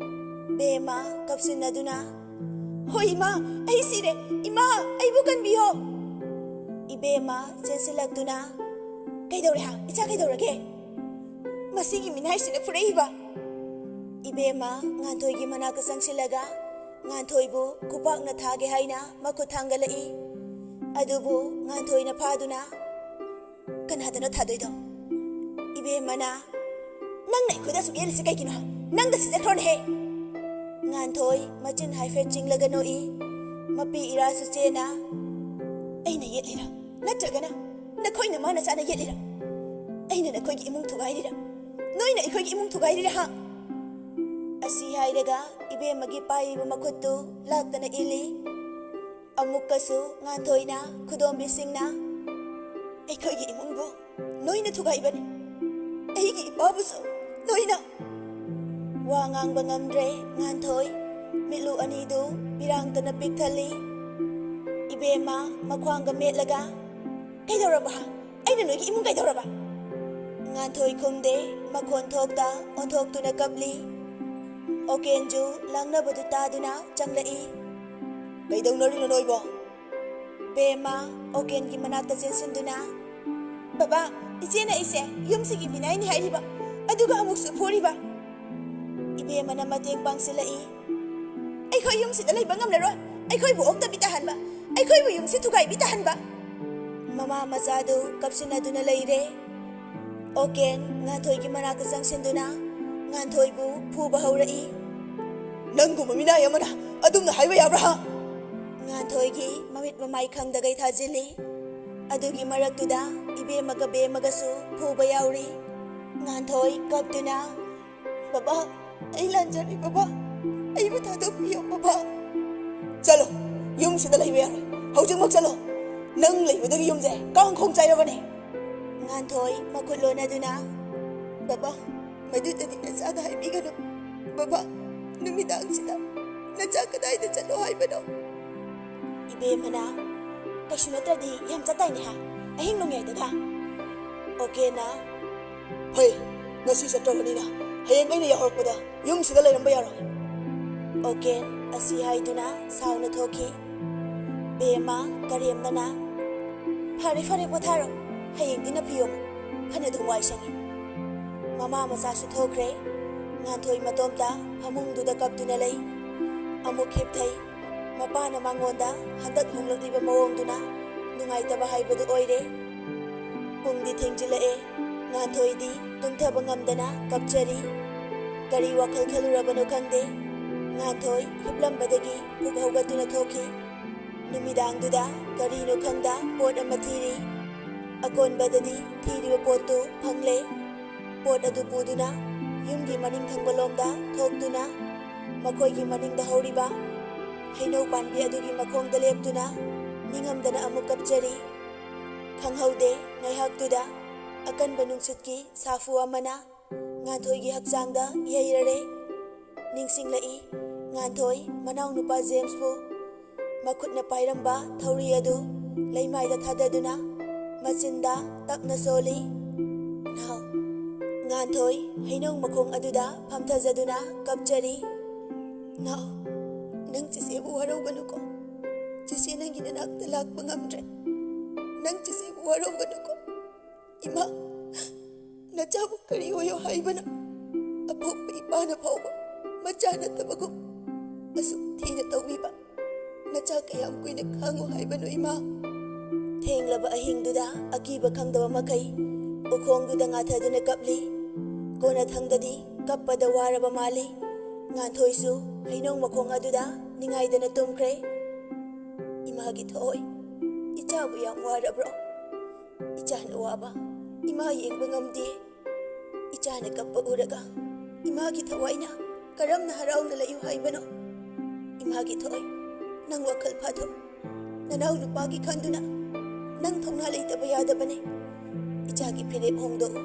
ꯕꯦꯝꯃ ꯀꯞꯁꯤꯟꯅꯗꯨꯅ, "ꯍꯣꯏ ꯏꯃꯥ, ꯑꯩ ꯁꯤꯔꯦ꯫ ꯏꯃꯥ, ꯑꯩꯕꯨ ꯀꯟꯕꯤꯌꯣ!" ꯏꯕꯦꯝꯃ ꯆꯦꯟꯁꯤꯜꯂꯛꯇꯨꯅ, "ꯀꯩꯗꯧꯔꯦ, ꯍꯥ? ꯏꯆꯥ ꯀꯩꯗꯧꯔꯒꯦ?" "ꯃꯁꯤꯒꯤ ꯃꯤꯅꯥꯏꯁꯤꯅ ꯐꯨꯔꯛꯏꯕ!" ꯏꯕꯦꯝꯃ ꯉꯥꯟꯊꯣꯏꯒꯤ ꯃꯅꯥꯛꯇ ꯆꯪꯁꯤꯜꯂꯒ ꯉꯥꯟꯊꯣꯏꯕꯨ ꯈꯨꯄꯥꯛꯅ ꯊꯥꯒꯦ ꯍꯥꯏꯅ ꯃꯈꯨꯠ ꯊꯥꯡꯒꯠꯂꯛꯏ꯫ ꯑꯗꯨꯕꯨ ꯉꯥꯟꯊꯣꯏꯅ ꯐꯥꯗꯨꯅ, "ꯀꯅꯥꯗꯅꯣ ꯊꯥꯗꯣꯏꯗꯣ?" ꯏꯕꯦꯝꯃꯅ, "ꯅꯪꯅ ꯑꯩꯈꯣꯏꯗ ꯑꯁꯨꯛ ꯌꯦꯠꯂꯤꯁꯤ ꯀꯩꯒꯤꯅꯣ? ꯅꯪꯗ ꯁꯤꯖꯈ꯭ꯔꯣꯅꯦꯍꯦ!" ꯉꯥꯟꯊꯣꯏ ꯃꯆꯤꯟ ꯍꯥꯏꯐꯦꯠ ꯆꯤꯡꯂꯒ ꯅꯣꯛꯏ꯫ ꯃꯄꯤ ꯏꯔꯥꯁꯨ ꯆꯦꯅ, "ꯑꯩꯅ ꯌꯦꯠꯂꯤꯔꯥ? ꯅꯠꯇ꯭ꯔꯒꯅ ꯅꯈꯣꯏ ꯅꯃꯥ ꯅꯆꯥꯅ ꯌꯦꯠꯂꯤꯔꯥ? ꯑꯩꯅ ꯅꯈꯣꯏꯒꯤ ꯏꯃꯨꯡ ꯊꯨꯒꯥꯏꯔꯤꯔꯥ? ꯅꯣꯏꯅ ꯑꯩꯈꯣꯏꯒꯤ ꯏꯃꯨꯡ ꯊꯨꯒꯥꯏꯔꯤꯔꯥ, ꯍꯥ?" ꯑꯁꯤ ꯍꯥꯏꯔꯒ ꯏꯕꯦꯝꯃꯒꯤ ꯄꯥꯏꯔꯤꯕ ꯃꯈꯨꯠꯇꯨ ꯂꯥꯛꯇꯅ ꯏꯜꯂꯤ꯫ ꯑꯃꯨꯛꯀꯁꯨ ꯉꯥꯟꯊꯣꯏꯅ ꯈꯨꯗꯣꯝꯕꯤꯁꯤꯡꯅ, "ꯑꯩꯈꯣꯏꯒꯤ ꯏꯃꯨꯡꯕꯨ ꯅꯣꯏꯅ ꯊꯨꯒꯥꯏꯕꯅꯤ, ꯑꯩꯒꯤ ꯏꯄꯥꯕꯨꯁꯨ ꯅꯣꯏꯅ!" ꯋꯥ ꯉꯥꯡꯕ ꯉꯝꯗ꯭ꯔꯦ ꯉꯥꯟꯊꯣꯏ꯫ ꯃꯤꯠꯂꯨ ꯑꯅꯤꯗꯨ ꯄꯤꯔꯥꯡꯇꯅ ꯄꯤꯛ ꯊꯜꯂꯤ꯫ ꯏꯕꯦꯝꯃ ꯃꯈ꯭ꯋꯥꯡꯒ ꯃꯦꯠꯂꯒ, "ꯀꯩꯗꯧꯔꯕ? ꯑꯩꯅ ꯅꯣꯏꯒꯤ ꯏꯃꯨꯡ ꯀꯩꯗꯧꯔꯕ?" ꯉꯥꯟꯊꯣꯏ ꯈꯨꯝꯗꯦ, ꯃꯈꯣꯟ ꯊꯣꯛꯇ ꯑꯣꯟꯊꯣꯛꯇꯨꯅ ꯀꯞꯂꯤ꯫ ꯑꯣꯀꯦꯟꯖꯨ ꯂꯥꯡꯅꯕꯗꯨ ꯇꯥꯗꯨꯅ ꯆꯪꯂꯛꯏ꯫ "ꯀꯩꯗꯧꯅꯔꯤꯅꯣ ꯅꯣꯏꯕꯣ?" ꯕꯦꯝꯃ ꯑꯣꯀꯦꯟꯒꯤ ꯃꯅꯥꯛꯇ ꯆꯦꯟꯁꯤꯟꯗꯨꯅ, "ꯕꯕꯥ, ꯏꯆꯦꯅ ꯑꯩꯁꯦ ꯌꯨꯝꯁꯤꯒꯤ ꯃꯤꯅꯥꯏꯅꯤ ꯍꯥꯏꯔꯤꯕ, ꯑꯗꯨꯒ ꯑꯃꯨꯛꯁꯨ ꯐꯨꯔꯤꯕ!" ꯏꯕꯦꯝꯃꯅ ꯃꯇꯦꯡ ꯄꯥꯡꯁꯤꯜꯂꯛꯏ꯫ "ꯑꯩꯈꯣꯏ ꯌꯨꯝꯁꯤꯗ ꯂꯩꯕ ꯉꯝꯂꯔꯣꯏ꯫ ꯑꯩꯈꯣꯏꯕꯨ ꯑꯣꯛꯇꯕꯤ ꯇꯥꯍꯟꯕ, ꯑꯩꯈꯣꯏꯕꯨ ꯌꯨꯝꯁꯤ ꯊꯨꯒꯥꯏꯕꯤ ꯇꯥꯍꯟꯕ!" ꯃꯃꯥ ꯃꯆꯥꯗꯨ ꯀꯞꯁꯤꯟꯅꯗꯨꯅ ꯂꯩꯔꯦ꯫ ꯑꯣꯀꯦꯟ ꯉꯥꯟꯊꯣꯏꯒꯤ ꯃꯅꯥꯛꯇ ꯆꯪꯁꯤꯟꯗꯨꯅ ꯉꯥꯟꯊꯣꯏꯕꯨ ꯐꯨꯕ ꯍꯧꯔꯛꯏ꯫ "ꯅꯪꯒꯨꯝꯕ ꯃꯤꯅꯥꯏ ꯑꯃꯅ ꯑꯗꯨꯝꯅ ꯍꯥꯏꯕ ꯌꯥꯕ꯭ꯔꯥ, ꯍꯥ?" ꯉꯥꯟꯊꯣꯏꯒꯤ ꯃꯃꯤꯠ ꯃꯃꯥꯏ ꯈꯪꯗꯒꯩ ꯊꯥꯖꯤꯜꯂꯤ꯫ ꯑꯗꯨꯒꯤ ꯃꯔꯛꯇꯨꯗ ꯏꯕꯦꯝꯃꯒ ꯕꯦꯝꯃꯒꯁꯨ ꯐꯨꯕ ꯌꯥꯎꯔꯤ꯫ ꯉꯥꯟꯊꯣꯏ ꯀꯞꯇꯨꯅ, "ꯕꯕꯥ, ꯑꯩ ꯂꯥꯟꯖꯔꯦ ꯕꯕꯥ, ꯑꯩꯕꯨ ꯊꯥꯗꯣꯛꯄꯤꯌꯣ ꯕꯕꯥ!" "ꯆꯠꯂꯣ, ꯌꯨꯝꯁꯤꯗ ꯂꯩꯕ ꯌꯥꯔꯣꯏ, ꯍꯧꯖꯤꯛꯃꯛ ꯆꯠꯂꯣ꯫ ꯅꯪ ꯂꯩꯕꯗꯒꯤ ꯌꯨꯝꯁꯦ ꯀꯥꯡꯈꯣꯡ ꯆꯥꯏꯔꯕꯅꯦ!" ꯉꯥꯟꯊꯣꯏ ꯃꯈꯨꯠ ꯂꯣꯟꯅꯗꯨꯅ, "ꯕꯕꯥ, ꯃꯗꯨꯗꯗꯤ ꯅꯆꯥꯗ ꯍꯥꯏꯕꯤꯒꯅꯨ꯫ ꯕꯕꯥ, ꯅꯨꯃꯤꯗꯥꯡꯁꯤꯗ ꯅꯆꯥ ꯀꯗꯥꯏꯗ ꯆꯠꯂꯣ ꯍꯥꯏꯕꯅꯣ?" ꯏꯕꯦꯝꯃꯅ, "ꯀꯩꯁꯨ ꯅꯠꯇ꯭ꯔꯗꯤ ꯌꯥꯝ ꯆꯠꯇꯥꯏꯅꯦ, ꯍꯥ? ꯑꯍꯤꯡ ꯅꯣꯡꯌꯥꯏꯗꯒ?" ꯑꯣꯀꯦꯅ, "ꯍꯣꯏ, ꯉꯁꯤ ꯆꯠꯇ꯭ꯔꯕꯅꯤꯅ ꯍꯌꯦꯡ ꯑꯩꯅ ꯌꯥꯍꯧꯔꯛꯄꯗ ꯌꯨꯝꯁꯤꯗ ꯂꯩꯔꯝꯕ ꯌꯥꯔꯣꯏ꯫" ꯑꯣꯀꯦꯟ ꯑꯁꯤ ꯍꯥꯏꯗꯨꯅ ꯁꯥꯎꯅ ꯊꯣꯛꯈꯤ꯫ ꯕꯦꯝꯃ ꯀꯔꯦꯝꯅꯅ, "ꯐꯔꯦ, ꯐꯔꯦ, ꯄꯣꯊꯥꯔꯣ꯫ ꯍꯌꯦꯡꯗꯤ ꯅꯐꯤ ꯌꯣꯝꯃꯨ꯫ ꯐꯅꯗꯨꯝ ꯋꯥꯏ ꯁꯪꯉꯤ꯫" ꯃꯃꯥ ꯃꯆꯥꯁꯨ ꯊꯣꯛꯈ꯭ꯔꯦ꯫ ꯉꯥꯟꯊꯣꯏ ꯃꯇꯣꯝꯇ ꯐꯃꯨꯡꯗꯨꯗ ꯀꯞꯇꯨꯅ ꯂꯩ꯫ ꯑꯃꯨꯛ ꯍꯤꯞꯊꯩ꯫ ꯃꯄꯥꯅ ꯃꯉꯣꯟꯗ ꯍꯟꯗꯛ ꯍꯣꯡꯂꯛꯂꯤꯕ ꯃꯑꯣꯡꯗꯨꯅ ꯅꯨꯡꯉꯥꯏꯇꯕ ꯍꯥꯏꯕꯗꯨ ꯑꯣꯏꯔꯦ꯫ ꯄꯨꯡꯗꯤ ꯊꯦꯡꯖꯤꯜꯂꯛꯑꯦ꯫ ꯉꯥꯟꯊꯣꯏꯗꯤ ꯇꯨꯝꯊꯕ ꯉꯝꯗꯅ ꯀꯞꯆꯔꯤ꯫ ꯀꯔꯤ ꯋꯥꯈꯜ ꯈꯜꯂꯨꯔꯕꯅꯣ ꯈꯪꯗꯦ꯫ ꯉꯥꯟꯊꯣꯏ ꯍꯤꯞꯂꯝꯕꯗꯒꯤ ꯄꯨꯛ ꯍꯧꯒꯠꯇꯨꯅ ꯊꯣꯛꯈꯤ꯫ ꯅꯨꯃꯤꯗꯥꯡꯗꯨꯗ ꯀꯔꯤꯅꯣ ꯈꯪꯗ ꯄꯣꯠ ꯑꯃ ꯊꯤꯔꯤ꯫ ꯑꯀꯣꯟꯕꯗꯗꯤ ꯊꯤꯔꯤꯕ ꯄꯣꯠꯇꯨ ꯐꯪꯂꯦ꯫ ꯄꯣꯠ ꯑꯗꯨ ꯄꯨꯗꯨꯅ ꯌꯨꯝꯒꯤ ꯃꯅꯤꯡ ꯊꯪꯕ ꯂꯣꯝꯗ ꯊꯣꯛꯇꯨꯅ ꯃꯈꯣꯏꯒꯤ ꯃꯅꯤꯡꯗ ꯍꯧꯔꯤꯕ ꯍꯩꯅꯧ ꯄꯥꯝꯕꯤ ꯑꯗꯨꯒꯤ ꯃꯈꯣꯡꯗ ꯂꯦꯞꯇꯨꯅ ꯅꯤꯡꯉꯝꯗꯅ ꯑꯃꯨꯛ ꯀꯞꯆꯔꯤ꯫ ꯈꯪꯍꯧꯗꯦ, ꯉꯥꯏꯍꯥꯛꯇꯨꯗ ꯑꯀꯟꯕ ꯅꯨꯡꯁꯤꯠꯀꯤ ꯁꯥꯐꯨ ꯑꯃꯅ ꯉꯥꯟꯊꯣꯏꯒꯤ ꯍꯛꯆꯥꯡꯗ ꯌꯩꯔꯔꯦ꯫ ꯅꯤꯡꯁꯤꯡꯂꯛꯏ, ꯉꯥꯟꯊꯣꯏ ꯃꯅꯥꯎꯅꯨꯄꯥ ꯖꯦꯝꯁꯄꯨ ꯃꯈꯨꯠꯅ ꯄꯥꯏꯔꯝꯕ ꯊꯧꯔꯤ ꯑꯗꯨ ꯂꯩꯃꯥꯏꯗ ꯊꯥꯗꯗꯨꯅ ꯃꯆꯤꯟꯗ ꯇꯞꯅ ꯁꯣꯜꯂꯤ꯫ "ꯅꯥꯎ꯫" ꯉꯥꯟꯊꯣꯏ ꯍꯩꯅꯧ ꯃꯈꯣꯡ ꯑꯗꯨꯗ ꯐꯝꯊꯖꯗꯨꯅ ꯀꯞꯆꯔꯤ꯫ "ꯅꯥꯎ, ꯅꯪ ꯆꯤꯆꯦꯕꯨ ꯋꯥꯔꯧꯒꯅꯨꯀꯣ꯫ ꯆꯤꯆꯦ ꯅꯪꯒꯤ ꯅꯅꯥꯛꯇ ꯂꯥꯛꯄ ꯉꯝꯗ꯭ꯔꯦ꯫ ꯅꯪ ꯆꯤꯆꯦꯕꯨ ꯋꯥꯔꯧꯒꯅꯨꯀꯣ꯫ ꯏꯃꯥ, ꯅꯆꯥꯕꯨ ꯀꯔꯤ ꯑꯣꯏꯌꯣ ꯍꯥꯏꯕꯅꯣ? ꯑꯄꯣꯛꯄ ꯏꯄꯥꯅ ꯐꯥꯎꯕ ꯃꯆꯥ ꯅꯠꯇꯕꯒꯨꯝ ꯑꯁꯨꯛ ꯊꯤꯅ ꯇꯧꯕꯤꯕ ꯅꯆꯥ ꯀꯌꯥꯝ ꯀꯨꯏꯅ ꯈꯥꯡꯉꯣ ꯍꯥꯏꯕꯅꯣ, ꯏꯃꯥ?" ꯊꯦꯡꯂꯕ ꯑꯍꯤꯡꯗꯨꯗ ꯑꯀꯤꯕ ꯈꯪꯗꯕ ꯃꯈꯩ ꯎꯈꯣꯡꯗꯨꯗ ꯉꯥꯊꯗꯨꯅ ꯀꯞꯂꯤ꯫ ꯀꯣꯟꯅꯊꯪꯗꯗꯤ ꯀꯞꯄꯗ ꯋꯥꯔꯕ ꯃꯥꯜꯂꯤ꯫ ꯉꯥꯟꯊꯣꯏꯁꯨ ꯍꯩꯅꯧ ꯃꯈꯣꯡ ꯑꯗꯨꯗ ꯅꯤꯡꯉꯥꯏꯗꯅ ꯇꯨꯝꯈ꯭ꯔꯦ꯫ "ꯏꯃꯥꯒꯤ ꯊꯋꯥꯏ, ꯏꯆꯥꯕꯨ ꯌꯥꯝ ꯋꯥꯔꯕ꯭ꯔꯣ? ꯏꯆꯥꯅ ꯋꯥꯕ ꯏꯃꯥ ꯌꯦꯡꯕ ꯉꯝꯗꯦ꯫ ꯏꯆꯥꯅ ꯀꯞꯄ ꯎꯔꯒ ꯏꯃꯥꯒꯤ ꯊꯋꯥꯏꯅ ꯀꯔꯝꯅ ꯍꯔꯥꯎꯅ ꯂꯩꯌꯨ ꯍꯥꯏꯕꯅꯣ? ꯏꯃꯥꯒꯤ ꯊꯋꯥꯏ, ꯅꯪ ꯋꯥꯈꯜ ꯐꯥꯊꯧ꯫ ꯅꯅꯥꯎ ꯅꯨꯄꯥꯒꯤ ꯈꯟꯗꯨꯅ ꯅꯪ ꯊꯧꯅꯥ ꯂꯩꯇꯕ ꯌꯥꯗꯕꯅꯤ꯫ ꯏꯆꯥꯒꯤ ꯐꯤꯔꯦꯞ ꯍꯣꯡꯗꯣꯛꯎ꯫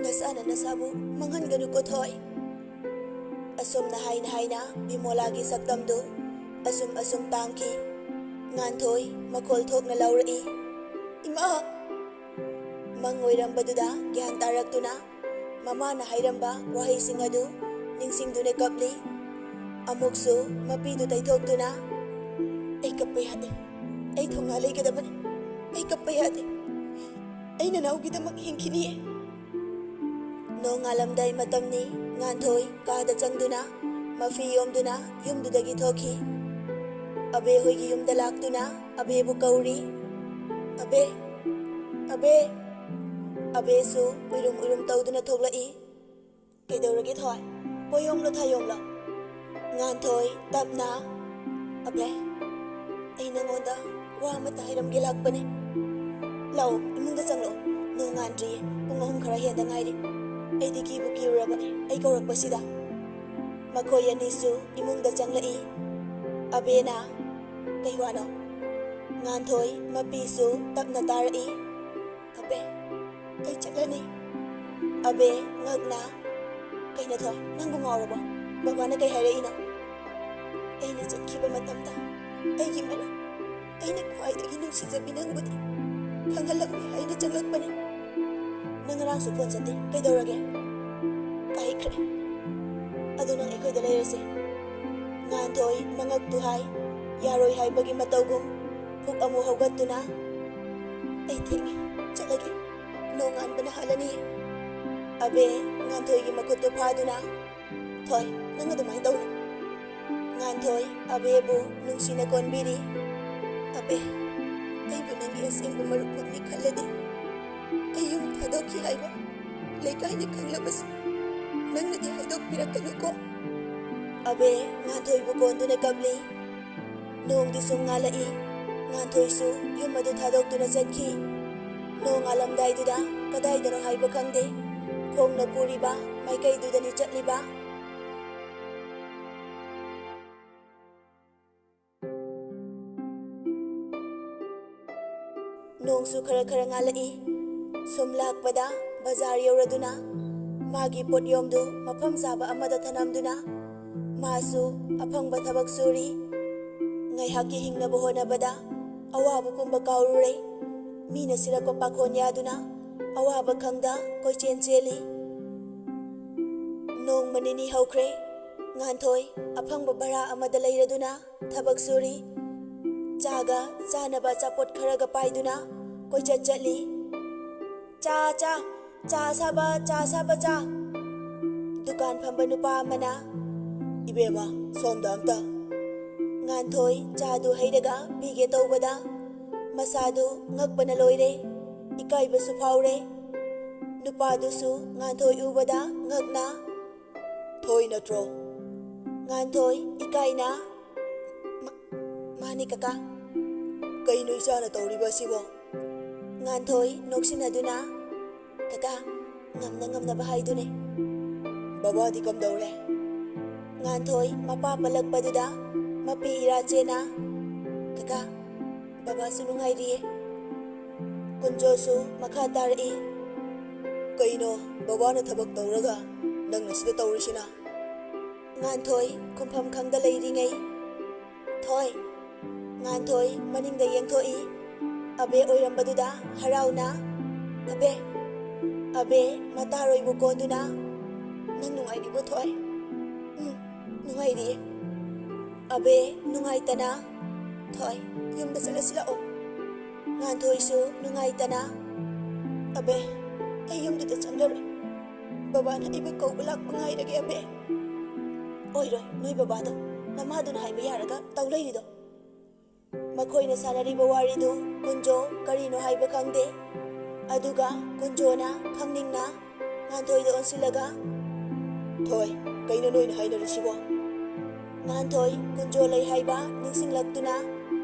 ꯅꯁꯥꯅ ꯅꯁꯥꯕꯨ ꯃꯥꯡꯍꯟꯒꯅꯨꯀꯣ ꯊꯋꯥꯏ꯫" ꯑꯁꯨꯝꯅ ꯍꯥꯏꯅ ꯍꯥꯏꯅ ꯕꯤꯃꯣꯂꯥꯒꯤ ꯁꯛꯇꯝꯗꯨ ꯑꯁꯨꯝ ꯑꯁꯨꯝ ꯇꯥꯡꯈꯤ꯫ ꯉꯥꯟꯊꯣꯏ ꯃꯈꯣꯜ ꯊꯣꯛꯅ ꯂꯥꯎꯔꯛꯏ, "ꯏꯃꯥ!" ꯃꯪ ꯑꯣꯏꯔꯝꯕꯗꯨꯗ ꯒ꯭ꯌꯥꯟ ꯇꯥꯔꯛꯇꯨꯅ ꯃꯃꯥꯅ ꯍꯥꯏꯔꯝꯕ ꯋꯥꯍꯩꯁꯤꯡ ꯑꯗꯨ ꯅꯤꯡꯁꯤꯡꯗꯨꯅ ꯀꯞꯂꯤ꯫ ꯑꯃꯨꯛꯁꯨ ꯃꯄꯤꯗꯨ ꯇꯩꯊꯣꯛꯇꯨꯅ, "ꯑꯩ ꯀꯞꯄ ꯌꯥꯗꯦ꯫ ꯑꯩ ꯊꯧꯅꯥ ꯂꯩꯒꯗꯕꯅꯤ꯫ ꯑꯩ ꯀꯞꯄ ꯌꯥꯗꯦ꯫ ꯑꯩ ꯅꯅꯥꯎꯒꯤꯗꯃꯛ ꯍꯤꯡꯈꯤꯅꯤꯌꯦ꯫" ꯅꯣꯡꯉꯥꯜꯂꯝꯗꯥꯏ ꯃꯇꯝꯅꯤ꯫ ꯉꯥꯟꯊꯣꯏ ꯀꯥꯗ ꯆꯪꯗꯨꯅ ꯃꯐꯤ ꯌꯣꯝꯗꯨꯅ ꯌꯨꯝꯗꯨꯗꯒꯤ ꯊꯣꯛꯈꯤ꯫ ꯑꯕꯦ ꯍꯣꯏꯒꯤ ꯌꯨꯝꯗ ꯂꯥꯛꯇꯨꯅ ꯑꯕꯦꯕꯨ ꯀꯧꯔꯤ꯫ "ꯑꯕꯦ, ꯑꯕꯦ!" ꯑꯕꯦꯁꯨ ꯎꯏꯔꯨꯝ ꯎꯏꯔꯨꯝ ꯇꯧꯗꯨꯅ ꯊꯣꯛꯂꯛꯏ꯫ "ꯀꯩꯗꯧꯔꯒꯦ ꯊꯣꯏ? ꯄꯣꯌꯣꯝꯂꯣ ꯊꯥꯌꯣꯝꯂꯣ?" ꯉꯥꯟꯊꯣꯏ ꯇꯞꯅ, "ꯑꯕꯦ, ꯑꯩ ꯅꯉꯣꯟꯗ ꯋꯥ ꯑꯃꯇ ꯍꯥꯏꯔꯝꯒꯦ ꯂꯥꯛꯄꯅꯦ꯫ ꯂꯥꯛꯑꯣ, ꯏꯃꯨꯡꯗ ꯆꯪꯂꯛꯑꯣ꯫ ꯅꯣꯡꯉꯥꯟꯗ꯭ꯔꯤꯌꯦ, ꯄꯨꯡ ꯑꯍꯨꯝ ꯈꯔ ꯍꯦꯟꯗ ꯉꯥꯏꯔꯤ꯫ ꯑꯩꯗꯤ ꯀꯤꯕꯨ ꯀꯤꯔꯨꯔꯕꯅꯦ ꯑꯩ ꯀꯧꯔꯛꯄꯁꯤꯗ꯫ ꯃꯈꯣꯏ ꯑꯅꯤꯁꯨ ꯏꯃꯨꯡꯗ ꯆꯪꯂꯛꯏ꯫ ꯑꯕꯦꯅ, "ꯀꯩ ꯋꯥꯅꯣ?" ꯉꯥꯟꯊꯣꯏ ꯃꯄꯤꯁꯨ ꯇꯞꯅ ꯇꯥꯔꯛꯏ꯫ "ꯑꯕꯦ, ꯑꯩ ꯆꯠꯂꯅꯤ꯫" ꯑꯕꯦ ꯉꯛꯅ, "ꯀꯩꯅꯣ ꯊꯣꯏ, ꯅꯪꯕꯨ ꯉꯥꯎꯔꯕꯣ? ꯕꯕꯥꯅ ꯀꯩ ꯍꯥꯏꯔꯛꯏꯅꯣ?" "ꯑꯩꯅ ꯆꯠꯈꯤꯕ ꯃꯇꯝꯗ ꯑꯩꯒꯤ ꯃꯔꯨꯞ, ꯑꯩꯅ ꯈ꯭ꯋꯥꯏꯗꯒꯤ ꯅꯨꯡꯁꯤꯖꯕꯤ ꯅꯪꯕꯨꯗꯤ ꯈꯪꯍꯜꯂꯝꯒꯦ ꯍꯥꯏꯅ ꯆꯪꯂꯛꯄꯅꯤ꯫ ꯅꯪ ꯉꯔꯥꯡꯁꯨ ꯐꯣꯟ ꯆꯠꯇꯦ, ꯀꯩꯗꯧꯔꯒꯦ?" "ꯀꯥꯏꯈ꯭ꯔꯦ꯫ ꯑꯗꯨ ꯅꯪ ꯑꯩꯈꯣꯏꯗ ꯂꯩꯔꯁꯦ꯫" ꯉꯥꯟꯊꯣꯏ ꯃꯉꯛꯇꯨ ꯍꯥꯏ, ꯌꯥꯔꯣꯏ ꯍꯥꯏꯕꯒꯤ ꯃꯇꯧꯒꯨꯝ ꯄꯨꯛ ꯑꯃꯨꯛ ꯍꯧꯒꯠꯇꯨꯅ, "ꯑꯩ ꯊꯦꯡꯉꯦ, ꯆꯠꯂꯒꯦ꯫ ꯅꯣꯡꯉꯥꯟꯕꯅ ꯍꯥꯜꯂꯅꯤ꯫" ꯑꯕꯦ ꯉꯥꯟꯊꯣꯏꯒꯤ ꯃꯈꯨꯠꯇꯨ ꯐꯥꯗꯨꯅ, "ꯊꯣꯏ, ꯅꯪ ꯑꯗꯨꯃꯥꯏꯅ ꯇꯧꯅꯨ꯫" ꯉꯥꯟꯊꯣꯏ ꯑꯕꯦꯕꯨ ꯅꯨꯡꯁꯤꯅ ꯀꯣꯟꯕꯤꯔꯤ꯫ "ꯑꯕꯦ, ꯑꯩꯕꯨ ꯅꯪꯒꯤ ꯑꯁꯦꯡꯕ ꯃꯔꯨꯞꯃꯛꯅꯤ ꯈꯜꯂꯗꯤ, ꯑꯩ ꯌꯨꯝ ꯊꯥꯗꯣꯛꯈꯤ ꯍꯥꯏꯕ ꯂꯩꯀꯥꯏꯅ ꯈꯪꯂꯕꯁꯨ ꯅꯪꯅꯗꯤ ꯍꯥꯏꯗꯣꯛꯄꯤꯔꯛꯀꯅꯨꯀꯣ꯫" ꯑꯕꯦ ꯉꯥꯟꯊꯣꯏꯕꯨ ꯀꯣꯟꯗꯨꯅ ꯀꯞꯂꯤ꯫ ꯅꯣꯡꯗꯤ ꯁꯨꯝ ꯉꯥꯜꯂꯛꯏ꯫ ꯉꯥꯟꯊꯣꯏꯁꯨ ꯌꯨꯝ ꯑꯗꯨ ꯊꯥꯗꯣꯛꯇꯨꯅ ꯆꯠꯈꯤ꯫ ꯅꯣꯡ ꯉꯥꯜꯂꯝꯗꯥꯏꯗꯨꯗ ꯀꯗꯥꯏꯗꯅꯣ ꯍꯥꯏꯕ ꯈꯪꯗꯦ, ꯈꯣꯡꯅ ꯄꯨꯔꯤꯕ ꯃꯥꯏꯀꯩꯗꯨꯗꯅꯤ ꯆꯠꯂꯤꯕ꯫ ꯅꯣꯡꯁꯨ ꯈꯔ ꯈꯔ ꯉꯥꯜꯂꯛꯏ꯫ ꯁꯨꯝ ꯂꯥꯛꯄꯗ ꯕꯖꯥꯔ ꯌꯧꯔꯗꯨꯅ ꯃꯥꯒꯤ ꯄꯣꯠꯌꯣꯝꯗꯨ ꯃꯐꯝ ꯆꯥꯕ ꯑꯃꯗ ꯊꯅꯝꯗꯨꯅ ꯃꯥꯁꯨ ꯑꯐꯪꯕ ꯊꯕꯛ ꯁꯨꯔꯤ꯫ ꯉꯥꯏꯍꯥꯛꯀꯤ ꯍꯤꯡꯅꯕ ꯍꯣꯠꯅꯕꯗ ꯑꯋꯥꯕ ꯄꯨꯝꯕ ꯀꯥꯎꯔꯨꯔꯦ꯫ ꯃꯤꯅ ꯁꯤꯔꯛꯄ ꯄꯥꯈꯣꯟ ꯌꯥꯗꯨꯅ ꯑꯋꯥꯕ ꯈꯪꯗ ꯀꯣꯏꯆꯦꯟ ꯆꯦꯜꯂꯤ꯫ ꯅꯣꯡꯃ ꯅꯤꯅꯤ ꯍꯧꯈ꯭ꯔꯦ꯫ ꯉꯥꯟꯊꯣꯏ ꯑꯐꯪꯕ ꯚꯔꯥ ꯑꯃꯗ ꯂꯩꯔꯗꯨꯅ ꯊꯕꯛ ꯁꯨꯔꯤ꯫ ꯆꯥꯒ ꯆꯥꯅꯕ ꯑꯆꯥꯄꯣꯠ ꯈꯔꯒ ꯄꯥꯏꯗꯨꯅ ꯀꯣꯏꯆꯠ ꯆꯠꯂꯤ꯫ "ꯆꯥ, ꯆꯥ, ꯆꯥ ꯑꯁꯥꯕ, ꯆꯥ ꯑꯁꯥꯕ, ꯆꯥ!" ꯗꯨꯀꯥꯟ ꯐꯝꯕ ꯅꯨꯄꯥ ꯑꯃꯅ, "ꯏꯕꯦꯝꯃ, ꯁꯣꯝꯗ ꯑꯝꯇ!" ꯉꯥꯟꯊꯣꯏ ꯆꯥꯗꯨ ꯍꯩꯔꯒ ꯄꯤꯒꯦ ꯇꯧꯕꯗ ꯃꯁꯥꯗꯨ ꯉꯛꯄꯅ ꯂꯣꯏꯔꯦ꯫ ꯏꯀꯥꯏꯕꯁꯨ ꯐꯥꯎꯔꯦ꯫ ꯅꯨꯄꯥꯗꯨꯁꯨ ꯉꯥꯟꯊꯣꯏ ꯎꯕꯗ ꯉꯛꯅ, "ꯊꯣꯏ ꯅꯠꯇ꯭ꯔꯣ?" ꯉꯥꯟꯊꯣꯏ ꯏꯀꯥꯏꯅ, "ꯃꯥ-, ꯃꯥꯅꯤ ꯀꯀꯥ꯫" "ꯀꯩꯅꯣ ꯏꯆꯥꯅ ꯇꯧꯔꯤꯕ ꯑꯁꯤꯕꯣ?" ꯉꯥꯟꯊꯣꯏ ꯅꯣꯛꯁꯤꯟꯅꯗꯨꯅ, "ꯀꯀꯥ, ꯉꯝꯅ ꯉꯝꯅꯕ ꯍꯥꯏꯗꯨꯅꯤ꯫ ꯕꯕꯥꯗꯤ ꯀꯝꯗꯧꯔꯦ? ꯉꯥꯟꯊꯣꯏ ꯃꯄꯥ ꯄꯜꯂꯛꯄꯗꯨꯗ ꯃꯄꯤ ꯏꯔꯥ ꯆꯦꯅ, "ꯀꯀꯥ, ꯕꯕꯥꯁꯨ ꯅꯨꯡꯉꯥꯏꯔꯤꯌꯦ꯫" ꯀꯨꯟꯖꯣꯁꯨ ꯃꯈꯥ ꯇꯥꯔꯛꯏ, "ꯀꯩꯅꯣ, ꯕꯕꯥꯅ ꯊꯕꯛ ꯇꯧꯔꯒ ꯅꯪꯅ ꯁꯤꯗ ꯇꯧꯔꯤꯁꯤꯅ?" ꯉꯥꯟꯊꯣꯏ ꯈꯨꯝꯐꯝ ꯈꯪꯗ ꯂꯩꯔꯤꯉꯩ, "ꯊꯣꯏ!" ꯉꯥꯟꯊꯣꯏ ꯃꯅꯤꯡꯗ ꯌꯦꯡꯊꯣꯛꯏ꯫ ꯑꯕꯦ ꯑꯣꯏꯔꯝꯕꯗꯨꯗ ꯍꯔꯥꯎꯅ, "ꯑꯕꯦ, ꯑꯕꯦ!" ꯃꯇꯥꯔꯣꯏꯕꯨ ꯀꯣꯟꯗꯨꯅ, "ꯅꯪ ꯅꯨꯡꯉꯥꯏꯔꯤꯕꯣ, ꯊꯣꯏ?" "ꯎꯝ, ꯅꯨꯡꯉꯥꯏꯔꯤꯌꯦ꯫" ꯑꯕꯦ ꯅꯨꯡꯉꯥꯏꯇꯅ, "ꯊꯣꯏ, ꯌꯨꯝꯗ ꯆꯠꯂꯁꯤ ꯂꯥꯛꯑꯣ꯫" ꯉꯥꯟꯊꯣꯏꯁꯨ ꯅꯨꯡꯉꯥꯏꯇꯅ, "ꯑꯕꯦ, ꯑꯩ ꯌꯨꯝꯗꯨꯗ ꯆꯪꯂꯔꯣꯏ꯫ ꯕꯕꯥꯅ ꯑꯩꯕꯨ ꯀꯧꯕ ꯂꯥꯛꯄ ꯉꯥꯏꯔꯒꯦ, ꯑꯕꯦ꯫" "ꯑꯣꯏꯔꯣꯏ, ꯅꯣꯏ ꯕꯕꯥꯗꯣ ꯅꯃꯥꯗꯨꯅ ꯍꯥꯏꯕ ꯌꯥꯔꯒ ꯇꯧ ꯂꯩꯔꯤꯗꯣ?" ꯃꯈꯣꯏꯅ ꯁꯥꯟꯅꯔꯤꯕ ꯋꯥꯔꯤꯗꯨ ꯀꯨꯟꯖꯣ ꯀꯔꯤꯅꯣ ꯍꯥꯏꯕ ꯈꯪꯗꯦ꯫ ꯑꯗꯨꯒ ꯀꯨꯟꯖꯣꯅ ꯈꯪꯅꯤꯡꯅ ꯉꯥꯟꯊꯣꯏꯗ ꯑꯣꯟꯁꯤꯜꯂꯒ, "ꯊꯣꯏ, ꯀꯩꯅꯣ ꯅꯣꯏꯅ ꯍꯥꯏꯅꯔꯤꯁꯤꯕꯣ?" ꯉꯥꯟꯊꯣꯏ ꯀꯨꯟꯖꯣ ꯂꯩ ꯍꯥꯏꯕ ꯅꯤꯡꯁꯤꯡꯂꯛꯇꯨꯅ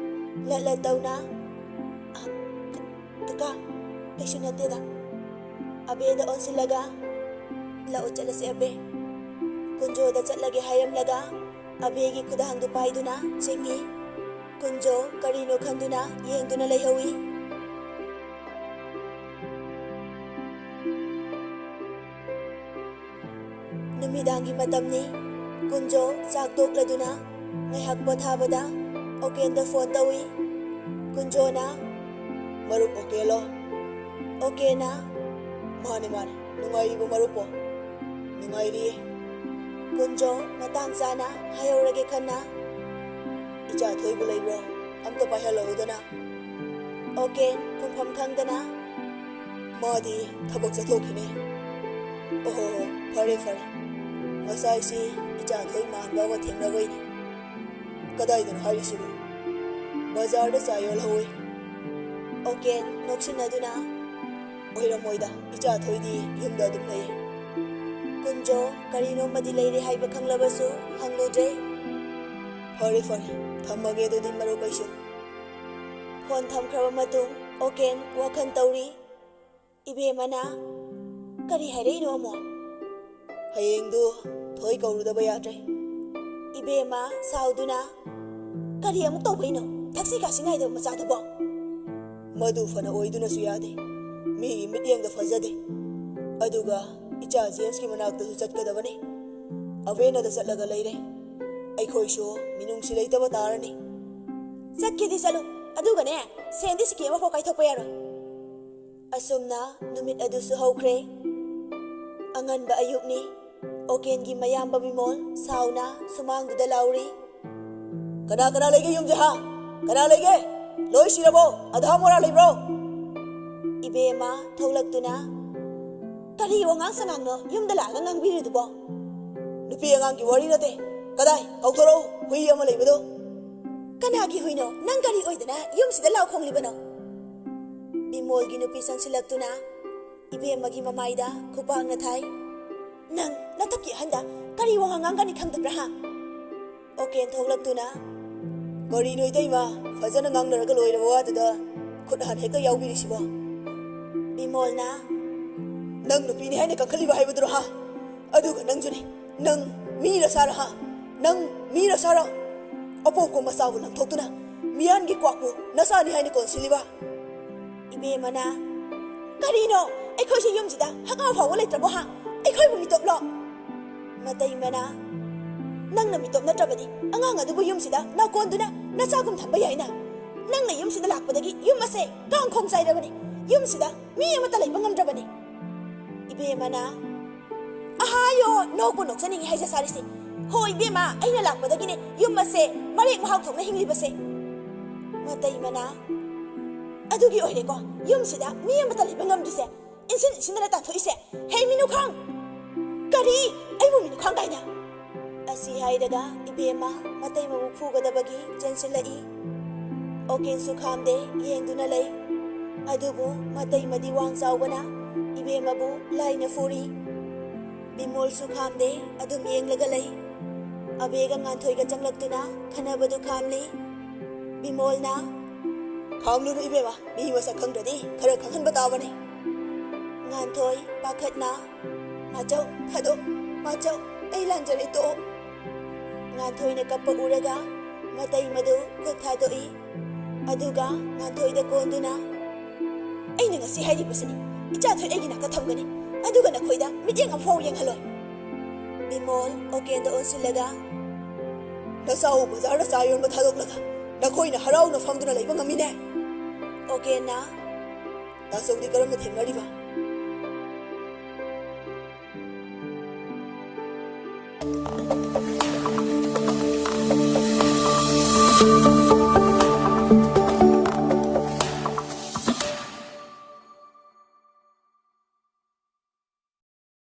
ꯂꯠ ꯂꯠ ꯇꯧꯅ, "ꯑ, ꯀ-, ꯀꯀꯥ, ꯀꯩꯁꯨ ꯅꯠꯇꯦꯗ꯫" ꯑꯕꯦꯗ ꯑꯣꯟꯁꯤꯜꯂꯒ, "ꯂꯥꯛꯑꯣ, ꯆꯠꯂꯁꯦ, ꯑꯕꯦ꯫" ꯀꯨꯟꯖꯣꯗ ꯆꯠꯂꯒꯦ ꯍꯥꯏꯔꯝꯂꯒ ꯑꯕꯦꯒꯤ ꯈꯨꯗꯥꯡꯗꯨ ꯄꯥꯏꯗꯨꯅ ꯆꯦꯟꯈꯤ꯫ ꯀꯨꯟꯖꯣ ꯀꯔꯤꯅꯣ ꯈꯟꯗꯨꯅ ꯌꯦꯡꯗꯨꯅ ꯂꯩꯍꯧꯏ꯫ ꯅꯨꯃꯤꯗꯥꯡꯒꯤ ꯃꯇꯝꯅꯤ꯫ ꯀꯨꯟꯖꯣ ꯆꯥꯛ ꯇꯣꯛꯂꯗꯨꯅ ꯉꯥꯏꯍꯥꯛ ꯄꯣꯊꯥꯕꯗ ꯑꯣꯀꯦꯟꯗ ꯐꯣꯟ ꯇꯧꯏ꯫ ꯀꯨꯟꯖꯣꯅ, "ꯃꯔꯨꯞ ꯑꯣꯀꯦꯟꯂꯣ?" ꯑꯣꯀꯦꯟꯅ, "ꯃꯥꯅꯦ, ꯃꯥꯅꯦ꯫ ꯅꯨꯡꯉꯥꯏꯔꯤꯕꯣ ꯃꯔꯨꯞꯄꯣ?" "ꯅꯨꯡꯉꯥꯏꯔꯤꯌꯦ꯫" ꯀꯨꯟꯖꯣ ꯃꯇꯥꯡ ꯆꯥꯅ ꯍꯥꯏꯍꯧꯔꯒꯦ ꯈꯟꯅ, "ꯏꯆꯥ ꯊꯣꯏꯕꯨ ꯂꯩꯕ꯭ꯔꯣ? ꯑꯝꯇ ꯄꯥꯏꯍꯜꯂꯛꯎꯗꯅ꯫" ꯑꯣꯀꯦꯟ ꯈꯨꯝꯐꯝ ꯈꯪꯗꯅ, "ꯃꯥꯗꯤ ꯊꯕꯛ ꯆꯠꯊꯣꯛꯈꯤꯅꯦ꯫" "ꯑꯣꯍꯣ, ꯐꯔꯦ, ꯐꯔꯦ꯫ ꯉꯁꯥꯏꯁꯤ ꯏꯆꯥ ꯊꯣꯏ ꯃꯥꯟꯕ ꯑꯃ ꯊꯦꯡꯅꯕꯩꯅꯦ꯫" "ꯀꯗꯥꯏꯗꯅꯣ ꯍꯥꯏꯔꯤꯁꯤꯕꯨ?" "ꯕꯖꯥꯔꯗ ꯆꯥ ꯌꯣꯜꯍꯧꯋꯤ꯫" ꯑꯣꯀꯦꯟ ꯅꯣꯛꯁꯤꯟꯅꯗꯨꯅ, "ꯑꯣꯏꯔꯝꯃꯣꯏꯗ, ꯏꯆꯥ ꯊꯣꯏꯗꯤ ꯌꯨꯝꯗ ꯑꯗꯨꯝ ꯂꯩ꯫" ꯀꯨꯟꯖꯣ ꯀꯔꯤꯅꯣꯃꯗꯤ ꯂꯩꯔꯦ ꯍꯥꯏꯕ ꯈꯪꯂꯕꯁꯨ ꯍꯪꯂꯨꯗ꯭ꯔꯦ꯫ "ꯐꯔꯦ, ꯐꯔꯦ, ꯊꯝꯃꯒꯦ ꯑꯗꯨꯗꯤ ꯃꯔꯨꯞ ꯑꯩꯁꯨ꯫" ꯐꯣꯟ ꯊꯝꯈ꯭ꯔꯕ ꯃꯇꯨꯡ ꯑꯣꯀꯦꯟ ꯋꯥꯈꯜ ꯇꯧꯔꯤ꯫ ꯏꯕꯦꯝꯃꯅ, ꯀꯔꯤ ꯍꯥꯏꯔꯛꯏꯅꯣ ꯑꯃꯨꯛ? ꯍꯌꯦꯡꯗꯨ ꯊꯣꯏ ꯀꯧꯔꯨꯗꯕ ꯌꯥꯗ꯭ꯔꯦ꯫ ꯏꯕꯦꯝꯃ ꯁꯥꯎꯗꯨꯅ, "ꯀꯔꯤ ꯑꯃꯨꯛ ꯇꯧꯕꯩꯅꯣ? ꯊꯛꯁꯤ ꯈꯥꯁꯤ ꯅꯥꯏꯗꯕ ꯃꯆꯥꯗꯨꯕꯣ?" "ꯃꯗꯨ ꯐꯅ ꯑꯣꯏꯗꯨꯅꯁꯨ ꯌꯥꯗꯦ꯫ ꯃꯤꯒꯤ ꯃꯤꯠꯌꯦꯡꯗ ꯐꯖꯗꯦ꯫ ꯑꯗꯨꯒ ꯏꯆꯥ ꯖꯦꯝꯁꯀꯤ ꯃꯅꯥꯛꯇꯁꯨ ꯆꯠꯀꯗꯕꯅꯤ꯫ ꯑꯕꯦꯅꯗ ꯆꯠꯂꯒ ꯂꯩꯔꯦ꯫ ꯑꯩꯈꯣꯏꯁꯨ ꯃꯤꯅꯨꯡꯁꯤ ꯂꯩꯇꯕ ꯇꯥꯔꯅꯤ꯫" "ꯆꯠꯀꯦꯗꯤ ꯆꯠꯂꯨ, ꯑꯗꯨꯒꯅꯦ, ꯁꯦꯟꯗꯤ ꯁꯤꯀꯤ ꯑꯃꯐꯥꯎ ꯀꯥꯏꯊꯣꯛꯄ ꯌꯥꯔꯣꯏ꯫" ꯑꯁꯨꯝꯅ ꯅꯨꯃꯤꯠ ꯑꯗꯨꯁꯨ ꯍꯧꯈ꯭ꯔꯦ꯫ ꯑꯉꯟꯕ ꯑꯌꯨꯛꯅꯤ꯫ ꯑꯣꯀꯦꯟꯒꯤ ꯃꯌꯥꯝꯕ ꯕꯤꯃꯣꯜ ꯁꯥꯎꯅ ꯁꯨꯃꯥꯡꯗꯨꯗ ꯂꯥꯎꯔꯤ꯫ "ꯀꯅꯥ ꯀꯅꯥ ꯂꯩꯒꯦ ꯌꯨꯝꯁꯦ, ꯍꯥ? ꯀꯅꯥ ꯂꯩꯒꯦ? ꯂꯣꯏ ꯁꯤꯔꯕꯣ? ꯑꯙꯥ ꯃꯣꯔꯥ ꯂꯩꯕ꯭ꯔꯣ?" ꯏꯕꯦꯝꯃ ꯊꯣꯛꯂꯛꯇꯨꯅ, "ꯀꯔꯤ ꯋꯥꯉꯥꯡ ꯁꯉꯥꯡꯅꯣ ꯌꯨꯝꯗ ꯂꯥꯛꯑꯒ ꯉꯥꯡꯕꯤꯔꯤꯗꯨꯕꯣ?" "ꯅꯨꯄꯤ ꯑꯉꯥꯡꯒꯤ ꯋꯥꯔꯤ ꯅꯠꯇꯦ꯫ ꯀꯗꯥꯏ? ꯀꯧꯊꯣꯔꯛꯎ, ꯍꯨꯏ ꯑꯃ ꯂꯩꯕꯗꯣ꯫" "ꯀꯅꯥꯒꯤ ꯍꯨꯏꯅꯣ? ꯅꯪ ꯀꯔꯤ ꯑꯣꯏꯗꯅ ꯌꯨꯝꯁꯤꯗ ꯂꯥꯎ ꯈꯣꯡꯂꯤꯕꯅꯣ?" ꯕꯤꯃꯣꯜꯒꯤ ꯅꯨꯄꯤ ꯆꯪꯁꯤꯜꯂꯛꯇꯨꯅ ꯏꯕꯦꯝꯃꯒꯤ ꯃꯃꯥꯏꯗ ꯈꯨꯄꯥꯛꯅ ꯊꯥꯏ꯫ "ꯅꯪ ꯅꯊꯛꯀꯤ ꯑꯍꯟꯗ ꯀꯔꯤ ꯋꯥꯉꯥꯡ ꯉꯥꯡꯒꯅꯤ ꯈꯪꯗꯕ꯭ꯔꯥ, ꯍꯥ?" ꯑꯣꯀꯦꯟ ꯊꯣꯛꯂꯛꯇꯨꯅ, "ꯀꯔꯤꯅꯣ ꯏꯇꯩꯃ, ꯐꯖꯅ ꯉꯥꯡꯅꯔꯒ ꯂꯣꯏꯔꯕ ꯋꯥꯗꯨꯗ ꯈꯨꯠ ꯍꯥꯟꯅ ꯍꯦꯛꯇ ꯌꯥꯎꯕꯤꯔꯤꯁꯤꯕꯣ?" ꯕꯤꯃꯣꯜꯅ, "ꯅꯪ ꯅꯨꯄꯤꯅꯤ ꯍꯥꯏꯅ ꯀꯟꯈꯠꯂꯤꯕ ꯍꯥꯏꯕꯗꯨꯔꯣ, ꯍꯥ? ꯑꯗꯨꯒ ꯅꯪꯁꯨꯅꯦ, ꯅꯪ ꯃꯤꯔ ꯁꯥꯔ, ꯍꯥ? ꯅꯪ ꯃꯤꯔ ꯁꯥꯔ? ꯑꯄꯣꯛꯄ ꯃꯆꯥꯕꯨ ꯂꯪꯊꯣꯛꯇꯨꯅ ꯃꯤꯌꯥꯟꯒꯤ ꯀ꯭ꯋꯥꯛꯄꯨ ꯅꯆꯥꯅꯤ ꯍꯥꯏꯅ ꯀꯣꯟꯁꯤꯜꯂꯤꯕ?" ꯏꯕꯦꯝꯃꯅ, "ꯀꯔꯤꯅꯣ? ꯑꯩꯈꯣꯏꯁꯦ ꯌꯨꯝꯁꯤꯗ ꯍꯛ ꯐꯥꯎꯕ ꯂꯩꯇ꯭ꯔꯕꯣ, ꯍꯥ? ꯑꯩꯈꯣꯏꯕꯨ ꯃꯤꯇꯣꯞꯂꯣ?" ꯃꯇꯩꯃꯅ, "ꯅꯪꯅ ꯃꯤꯇꯣꯞ ꯅꯠꯇ꯭ꯔꯕꯗꯤ ꯑꯉꯥꯡ ꯑꯗꯨꯕꯨ ꯌꯨꯝꯁꯤꯗ ꯅꯥꯀꯣꯟꯗꯨꯅ ꯅꯆꯥꯒꯨꯝ ꯊꯝꯕ ꯌꯥꯏꯅ? ꯅꯪꯅ ꯌꯨꯝꯁꯤꯗ ꯂꯥꯛꯄꯗꯒꯤ ꯌꯨꯝ ꯑꯁꯦ ꯀꯥꯡꯈꯣꯡ ꯆꯥꯏꯔꯕꯅꯤ꯫ ꯌꯨꯝꯁꯤꯗ ꯃꯤ ꯑꯃꯠꯇ ꯂꯩꯕ ꯉꯝꯗ꯭ꯔꯕꯅꯤ꯫" ꯏꯕꯦꯝꯃꯅ, "ꯑꯍꯥꯌꯣ, ꯅꯣꯛꯄꯨ ꯅꯣꯛꯆꯅꯤꯡꯉꯤ ꯍꯥꯏꯖ ꯁꯥꯔꯤꯁꯦ꯫ ꯍꯣ ꯏꯕꯦꯝꯃ, ꯑꯩꯅ ꯂꯥꯛꯄꯗꯒꯤꯅꯦ ꯌꯨꯝ ꯑꯁꯦ ꯃꯔꯦꯛ ꯃꯍꯥꯎ ꯊꯣꯛꯅ ꯍꯤꯡꯂꯤꯕꯁꯦ꯫" ꯃꯇꯩꯃꯅ, "ꯑꯗꯨꯒꯤ ꯑꯣꯏꯔꯦꯀꯣ ꯌꯨꯝꯁꯤꯗ ꯃꯤ ꯑꯃꯠꯇ ꯂꯩꯕ ꯉꯝꯗ꯭ꯔꯤꯁꯦ꯫ ꯏꯟꯁꯤꯟ ꯏꯟꯁꯤꯟꯗꯅ ꯇꯥꯟꯊꯣꯛꯏꯁꯦ꯫ ꯍꯦ ꯃꯤꯅꯨꯈꯥꯡ! ꯀꯔꯤ? ꯑꯩꯕꯨ ꯃꯤꯅꯨꯈꯥꯡ ꯀꯥꯏꯅ?" ꯑꯁꯤ ꯍꯥꯏꯔꯒ ꯏꯕꯦꯝꯃ ꯃꯇꯩꯃꯕꯨ ꯐꯨꯒꯗꯕꯒꯤ ꯆꯦꯟꯁꯤꯜꯂꯛꯏ꯫ ꯑꯣꯀꯦꯟꯁꯨ ꯈꯥꯝꯗꯦ, ꯌꯦꯡꯗꯨꯅ ꯂꯩ꯫ ꯑꯗꯨꯕꯨ ꯃꯇꯩꯃꯗꯤ ꯋꯥꯡ ꯆꯥꯎꯕꯅ ꯏꯕꯦꯝꯃꯕꯨ ꯂꯥꯏꯅ ꯐꯨꯔꯤ꯫ ꯕꯤꯃꯣꯜꯁꯨ ꯈꯥꯝꯗꯦ, ꯑꯗꯨꯝ ꯌꯦꯡꯂꯒ ꯂꯩ꯫ ꯑꯕꯦꯒ ꯉꯥꯟꯊꯣꯏꯒ ꯆꯪꯂꯛꯇꯨꯅ ꯈꯟꯅꯕꯗꯨ ꯈꯥꯝꯂꯤ꯫ ꯕꯤꯃꯣꯜꯅ, "ꯈꯥꯝꯂꯨꯅꯨ ꯏꯕꯦꯝꯃ, ꯃꯤ ꯃꯁꯛ ꯈꯪꯗ꯭ꯔꯗꯤ ꯈꯔ ꯈꯪꯍꯟꯕ ꯇꯥꯕꯅꯤ꯫" ꯉꯥꯟꯊꯣꯏ ꯄꯥꯈꯠꯅ, "ꯃꯥꯆꯧ, ꯊꯥꯗꯣꯛ, ꯃꯥꯆꯧ, ꯑꯩ ꯂꯥꯟꯖꯔꯦ, ꯇꯣꯛꯑꯣ꯫" ꯉꯥꯟꯊꯣꯏꯅ ꯀꯞꯄ ꯎꯔꯒ ꯃꯇꯩ ꯃꯗꯨ ꯈꯨꯠ ꯊꯥꯗꯣꯛꯏ꯫ ꯑꯗꯨꯒ ꯉꯥꯟꯊꯣꯏꯗ ꯀꯣꯟꯗꯨꯅ, "ꯑꯩꯅ ꯉꯁꯤ ꯍꯥꯏꯔꯤꯕꯁꯤꯅꯤ, ꯏꯆꯥꯊꯣꯏ ꯑꯩꯒꯤ ꯅꯥꯛꯇ ꯊꯝꯒꯅꯤ, ꯑꯗꯨꯒ ꯅꯈꯣꯏꯗ ꯃꯤꯠꯌꯦꯡ ꯑꯃꯐꯥꯎ ꯌꯦꯡꯍꯜꯂꯣꯏ꯫" ꯕꯤꯃꯣꯜ ꯑꯣꯀꯦꯟꯗ ꯑꯣꯟꯁꯤꯜꯂꯒ, "ꯅꯆꯥꯕꯨ ꯕꯖꯥꯔꯗ ꯆꯥ ꯌꯣꯟꯕ ꯊꯥꯗꯣꯛꯂꯒ ꯅꯈꯣꯏꯅ ꯍꯔꯥꯎꯅ ꯐꯝꯗꯨꯅ ꯂꯩꯕ ꯉꯝꯃꯤꯅꯦ?" ꯑꯣꯀꯦꯟꯅ, "ꯇꯥꯆꯧꯗꯤ ꯀꯔꯝꯅ ꯊꯦꯡꯅꯔꯤꯕ?"